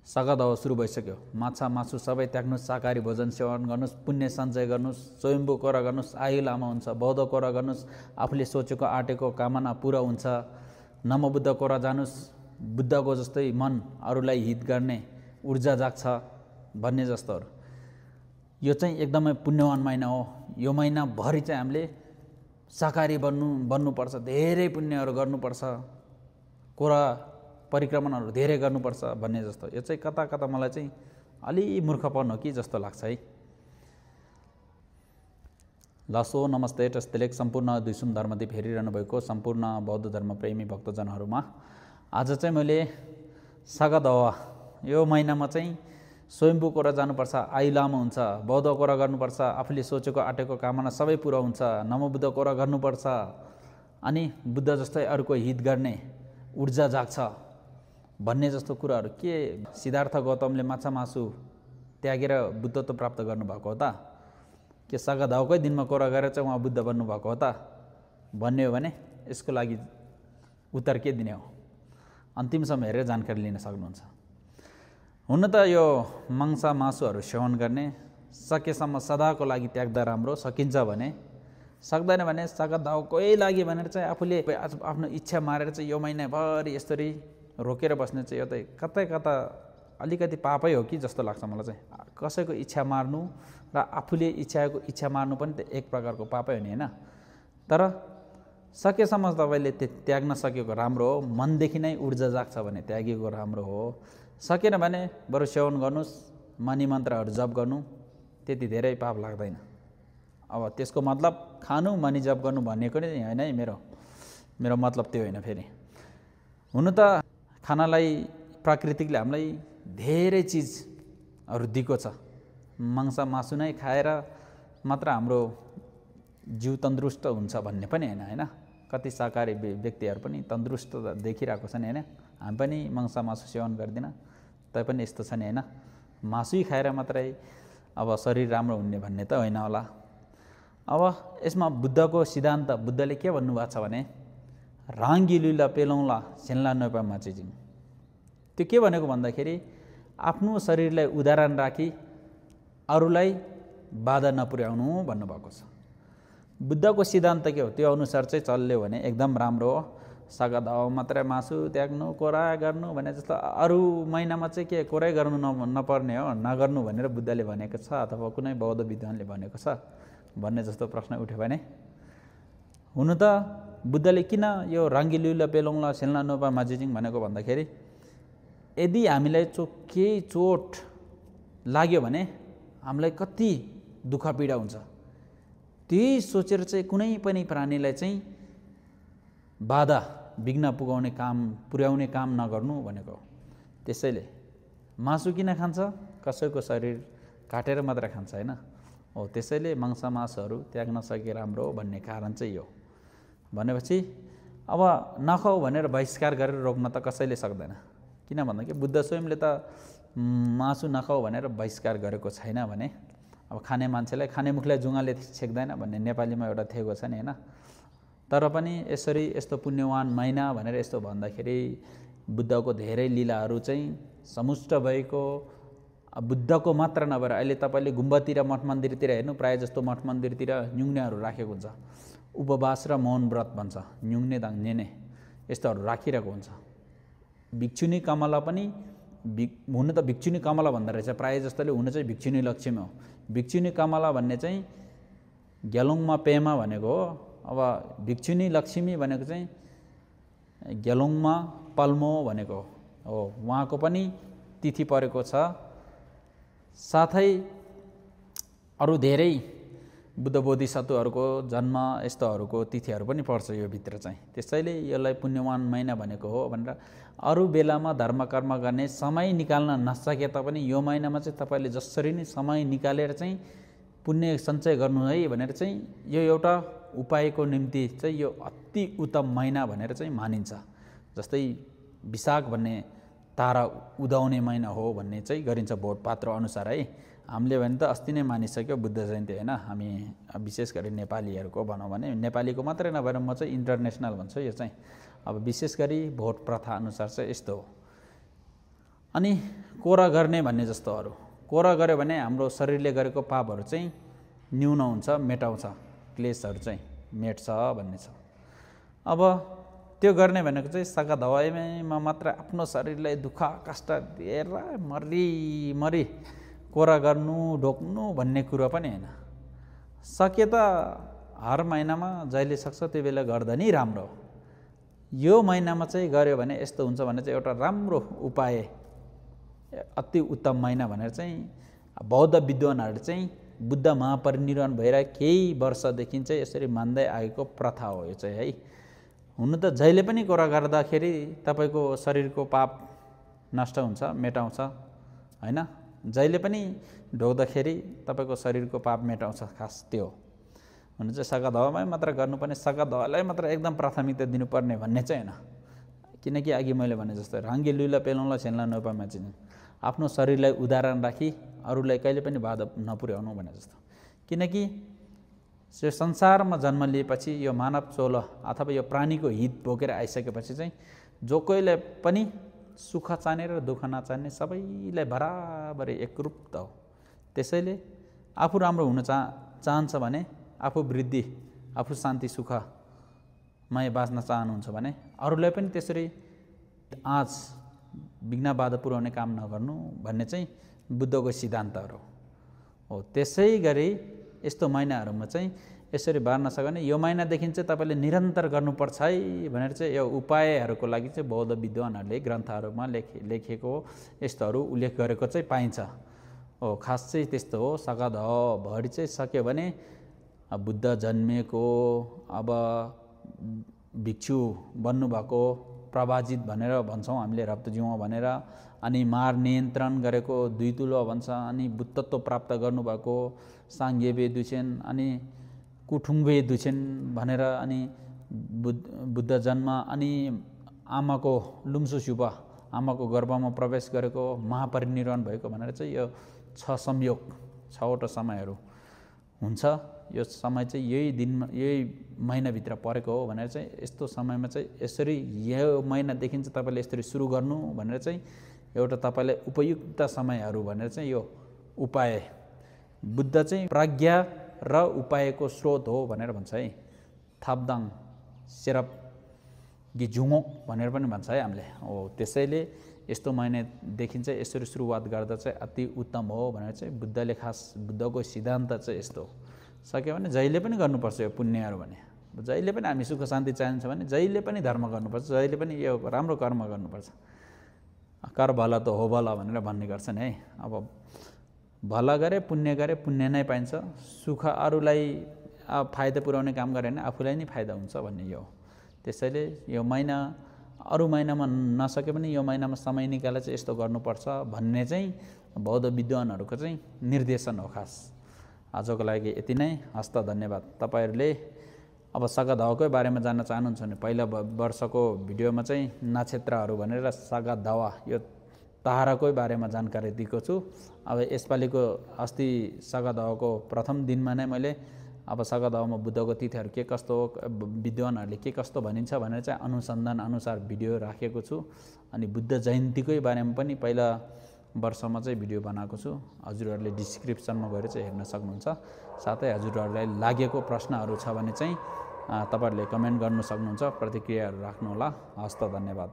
सगदावा सुरु भइसक्यो। माछा मासु सबै त्याग्नुस्, शाकाहारी भोजन सेवन गर्नुस्, पुण्य सञ्चय गर्नुस्, स्वयम्भू कोरा गर्नुस्, आयु लामो हुन्छ, बौद्ध कोरा गर्नुस्, आफूले सोचेको आँटेको कामना पुरा हुन्छ, नमोबुद्ध कोरा जानुस्, बुद्धको जस्तै मन अरूलाई हित गर्ने ऊर्जा जाग्छ भन्ने जस्तोहरू। यो चाहिँ एकदमै पुण्यवान महिना हो। यो महिनाभरि चाहिँ हामीले शाकाहारी बन्नुपर्छ, धेरै पुण्यहरू गर्नुपर्छ, कोरा परिक्रमणहरू धेरै गर्नुपर्छ भन्ने जस्तो। यो चाहिँ कता कता मलाई चाहिँ अलि मूर्खपन हो कि जस्तो लाग्छ है। लसो नमस्ते टस्तेलेक सम्पूर्ण दुईसुम धर्मदीप हेरिरहनु भएको सम्पूर्ण बौद्ध धर्मप्रेमी भक्तजनहरूमा आज चाहिँ मैले सगदावा यो महिनामा चाहिँ स्वयम्भू कोरा जानुपर्छ, आयु लामो हुन्छ, बौद्ध कोरा गर्नुपर्छ, आफूले सोचेको आँटेको कामना सबै पुरा हुन्छ, नमोबुद्ध कोरा गर्नुपर्छ, अनि बुद्ध जस्तै अरूको हित गर्ने ऊर्जा जाग्छ भन्ने जस्तो कुराहरू। के सिद्धार्थ गौतमले माछा मासु त्यागेर बुद्धत्व प्राप्त गर्नुभएको हो त? के सगदावाकै दिनमा कोरा गरेर चाहिँ उहाँ बुद्ध बन्नुभएको हो त भन्ने हो भने यसको लागि उत्तर के दिने हो? अन्तिम समय हेरेर जानकारी लिन सक्नुहुन्छ। हुन त यो मांसा मासुहरू सेवन गर्ने सकेसम्म सदाको लागि त्याग्दा राम्रो, सकिन्छ भने। सक्दैन भने सगदावाकै लागि भनेर चाहिँ आफूले आफ्नो इच्छा मारेर चाहिँ यो महिनाभरि यसरी रोकेर बस्ने चाहिँ यो त कतै कता अलिकति पापै हो कि जस्तो लाग्छ मलाई चाहिँ। कसैको इच्छा मार्नु र आफूले इच्छा मार्नु पनि त एक प्रकारको पापै हो नि, होइन? तर सकेसम्म तपाईँले त्याग्न सकेको राम्रो हो। मनदेखि नै ऊर्जा जाग्छ भने त्यागेको राम्रो हो। सकेन भने बरु सेवन गर्नुहोस्, मनी मन्त्रहरू जप गर्नु, त्यति धेरै पाप लाग्दैन। अब त्यसको मतलब खानु मनी जप गर्नु भनेको नै होइन है। मेरो मतलब त्यो होइन। फेरि हुनु त खानालाई प्राकृतिकले हामीलाई धेरै चिजहरू दिएको छ। मांसा मासु नै खाएर मात्र हाम्रो जिउ तन्दुरुस्त हुन्छ भन्ने पनि होइन। कति शाकाहारी व्यक्तिहरू पनि तन्दुरुस्त देखिरहेको छ नि, होइन? हामी पनि मांसा मासु सेवन गर्दिन, तैपनि यस्तो छ नि, होइन? मासुै खाएर मात्रै अब शरीर राम्रो हुने भन्ने त होइन होला। अब यसमा बुद्धको सिद्धान्त, बुद्धले के भन्नुभएको छ भने राङ्गिलुला पेलौँला सेन्ला नपा माचिजिङ। त्यो के भनेको भन्दाखेरि आफ्नो शरीरलाई उदाहरण राखी अरूलाई बाधा नपुर्याउनु भन्नुभएको छ। बुद्धको सिद्धान्त के हो त्यो अनुसार चाहिँ चल्यो भने एकदम राम्रो हो। सगदावा मात्रै मासु त्याग्नु, कोरा गर्नु भने जस्तो अरू महिनामा चाहिँ के कोरै गर्नु नपर्ने हो, नगर्नु भनेर बुद्धले भनेको छ अथवा कुनै बौद्ध विद्वानले भनेको छ भन्ने जस्तो प्रश्न उठ्यो भने, हुनु त बुद्धले किन यो राङ्गिलुला पेलौँला सेल्ना नोपा माजिजिङ भनेको भन्दाखेरि यदि हामीलाई केही चोट लाग्यो भने हामीलाई कति दुःख पीडा हुन्छ, त्यही सोचेर चाहिँ कुनै पनि प्राणीलाई चाहिँ बाधा विघ्न पुर्याउने काम नगर्नु भनेको। त्यसैले मासु किन खान्छ? कसैको शरीर काटेर मात्र खान्छ, होइन? हो, त्यसैले मांसा मासुहरू त्याग्न सके राम्रो हो भन्ने कारण चाहिँ यो भनेपछि अब नखाऊ भनेर बहिष्कार गरेर रोक्न त कसैले सक्दैन। किन भन्दाखेरि बुद्ध स्वयंले त मासु नखाऊ भनेर बहिष्कार गरेको छैन भने अब खाने मान्छेलाई खाने मुखलाई जुङ्गाले छेक्दैन भन्ने नेपालीमा एउटा थेगो छ नि, होइन? तर पनि यसरी यस्तो पुण्यवान महिना भनेर यस्तो भन्दाखेरि बुद्धको धेरै लीलाहरू चाहिँ समुष्ट भएको, बुद्धको मात्र नभएर अहिले तपाईँले गुम्बातिर मठ मन्दिरतिर हेर्नु, प्रायः जस्तो मठ मन्दिरतिर न्युङ्नेहरू राखेको हुन्छ। उपवास र मौन व्रत भन्छ, न्युङ्ने दाङ्ने यस्तोहरू राखिरहेको हुन्छ। भिक्षुनी कमला पनि हुन त भिक्षुनी कमला भन्दो रहेछ प्रायः जस्तोले, हुन चाहिँ भिक्षुनी लक्ष्मी हो। भिक्षुनी कमला भन्ने चाहिँ ग्यालोङमा पेमा भनेको हो। अब भिक्षुनी लक्ष्मी भनेको चाहिँ ग्यालोङमा पल्मो भनेको हो। उहाँको पनि तिथि परेको छ। साथै अरू धेरै बुद्ध बोधिसत्वहरूको जन्म यस्तोहरूको तिथिहरू पनि पर्छ यो भित्र चाहिँ। त्यसैले यसलाई पुण्यवान महिना भनेको हो भनेर अरू बेलामा धर्मकर्म गर्ने समय निकाल्न नसके तापनि यो महिनामा चाहिँ तपाईँले जसरी नै समय निकालेर चाहिँ पुण्य सञ्चय गर्नु है भनेर चाहिँ यो एउटा उपायको निम्ति चाहिँ यो अति उत्तम महिना भनेर चाहिँ मानिन्छ। जस्तै विशाख भन्ने तारा उदाउने महिना हो भन्ने चाहिँ गरिन्छ भोट पात्र अनुसार है। हामीले भने त अस्ति नै मानिसक्यो बुद्ध जयन्ती, होइन? हामी विशेष गरी नेपालीहरूको भनौँ भने, नेपालीको मात्रै नभएर म चाहिँ इन्टरनेसनल भन्छु यो चाहिँ। अब विशेष गरी भोट प्रथा अनुसार चाहिँ यस्तो हो। अनि कोरा गर्ने भन्ने जस्तोहरू कोरा गर्यो भने हाम्रो शरीरले गरेको पापहरू चाहिँ न्यून हुन्छ, मेटाउँछ, क्लेशहरू चाहिँ मेट्छ भन्ने छ। अब त्यो गर्ने भनेको चाहिँ सगा दवाईमा मात्र आफ्नो शरीरलाई दुःख कष्ट दिएर मरी कोरा गर्नु ढोक्नु भन्ने कुरो पनि होइन। सके त हर महिनामा जहिले सक्छ त्यो बेला गर्दा नि राम्रो हो। यो महिनामा चाहिँ गर्यो भने यस्तो हुन्छ भने चाहिँ एउटा राम्रो उपाय, अति उत्तम महिना भनेर चाहिँ बौद्ध विद्वानहरूले चाहिँ बुद्ध महापरिनिर्वाण भएर केही वर्षदेखि चाहिँ यसरी मान्दै आएको प्रथा हो यो चाहिँ है। हुनु त जहिले पनि कोरा गर्दाखेरि तपाईँको शरीरको पाप नष्ट हुन्छ, मेटाउँछ होइन। जहिले पनि ढोक्दाखेरि तपाईँको शरीरको पाप मेटाउँछ, खास त्यो हुनु चाहिँ सगा दवामै मात्र गर्नुपर्ने, सगा दवालाई मात्र एकदम प्राथमिकता दिनुपर्ने भन्ने चाहिँ होइन। किनकि अघि मैले भने जस्तो राङ्गे लुला पेलाउनलाई छेन्ला नपामा चाहिँ आफ्नो शरीरलाई उदाहरण राखी अरूलाई कहिले पनि बाधा नपुर्याउनु भने जस्तो। किनकि यो संसारमा जन्म लिएपछि यो मानव चोल अथवा यो प्राणीको हित बोकेर आइसकेपछि चाहिँ जो कोहीलाई पनि सुख चाहने र दुःख नचाहने सबैलाई बराबरै एकरूप त हो। त्यसैले आफू राम्रो हुन चाहन्छ भने, आफू वृद्धि, आफू शान्ति सुखमय बाँच्न चाहनुहुन्छ भने अरूलाई पनि त्यसरी आँच विघ्न बाधा पुर्याउने काम नगर्नु भन्ने चाहिँ बुद्धको सिद्धान्तहरू हो। त्यसै गरी यस्तो महिनाहरूमा चाहिँ यसरी बार्न सक्यो भने यो महिनादेखि चाहिँ तपाईँले निरन्तर गर्नुपर्छ है भनेर चाहिँ यो उपायहरूको लागि चाहिँ बौद्ध विद्वानहरूले ग्रन्थहरूमा लेखेको यस्तोहरू उल्लेख गरेको चाहिँ पाइन्छ हो। खास चाहिँ त्यस्तो हो। सगा दवभरि चाहिँ सक्यो भने बुद्ध जन्मिएको, अब भिक्षु बन्नुभएको, प्रभाजित भनेर भन्छौँ हामीले, रप्तजिउँ भनेर, अनि मार नियन्त्रण गरेको दुई तुलो भन्छ, अनि बुद्धत्व प्राप्त गर्नुभएको साङ्गेबे दुछेन, अनि कुठुङ्बे दुछेन भनेर, अनि बुद्ध जन्म, अनि आमाको लुम्सु सुपा आमाको गर्भमा प्रवेश गरेको, महापरिनिर्वाण भएको भनेर चाहिँ यो 6 संयोग 6वटा समयहरू हुन्छ। यो समय चाहिँ यही दिनमा यही महिनाभित्र परेको हो भनेर चाहिँ यस्तो समयमा चाहिँ यसरी यो महिनादेखि चाहिँ तपाईँले यसरी सुरु गर्नु भनेर चाहिँ एउटा तपाईँलाई उपयुक्त समयहरू भनेर चाहिँ यो उपाय, बुद्ध चाहिँ प्रज्ञा र उपायको स्रोत हो भनेर भन्छ है। थाप्दाङ सेरप गिजुङोक भनेर पनि भन्छ है हामीले हो। त्यसैले यस्तो महिनादेखि चाहिँ यसरी सुरुवात गर्दा चाहिँ अति उत्तम हो भनेर चाहिँ बुद्धले, खास बुद्धको सिद्धान्त चाहिँ यस्तो हो। सक्यो भने जहिले पनि गर्नुपर्छ यो पुण्यहरू भने। जहिले पनि हामी सुख शान्ति चाहन्छ भने जहिले पनि धर्म गर्नुपर्छ, जहिले पनि यो राम्रो कर्म गर्नुपर्छ। कर भला त हो भला भनेर भन्ने गर्छन् है। अब भला गरे पुण्य नै पाइन्छ। सुख अरूलाई फाइदा पुर्याउने काम गरे भने आफूलाई नै फाइदा हुन्छ भन्ने यो हो। त्यसैले यो महिना अरू महिनामा नसके पनि यो महिनामा समय निकालेर चाहिँ यस्तो गर्नुपर्छ भन्ने चाहिँ बौद्ध विद्वानहरूको चाहिँ निर्देशन हो। खास आजको लागि यति नै। हस्त धन्यवाद। तपाईँहरूले अब सगा दवाकै बारेमा जान्न चाहनुहुन्छ भने पहिला वर्षको भिडियोमा चाहिँ नक्षत्रहरू भनेर सगा दवा यो ताराकै बारेमा जानकारी दिएको छु। अब यसपालिको अस्ति सगा दवाको प्रथम दिनमा नै मैले अब सगा दवामा बुद्धको तिथिहरू के कस्तो हो, विद्वानहरूले के कस्तो भनिन्छ भनेर चाहिँ अनुसन्धान अनुसार भिडियो राखेको छु। अनि बुद्ध जयन्तीकै बारेमा पनि पहिला वर्षमा चाहिँ भिडियो बनाएको छु। हजुरहरूले डिस्क्रिप्सनमा गएर चाहिँ हेर्न सक्नुहुन्छ। साथै हजुरहरूलाई लागेको प्रश्नहरू छ भने चाहिँ तपाईँहरूले कमेन्ट गर्नु सक्नुहुन्छ, प्रतिक्रियाहरू राख्नुहोला। हस्त धन्यवाद।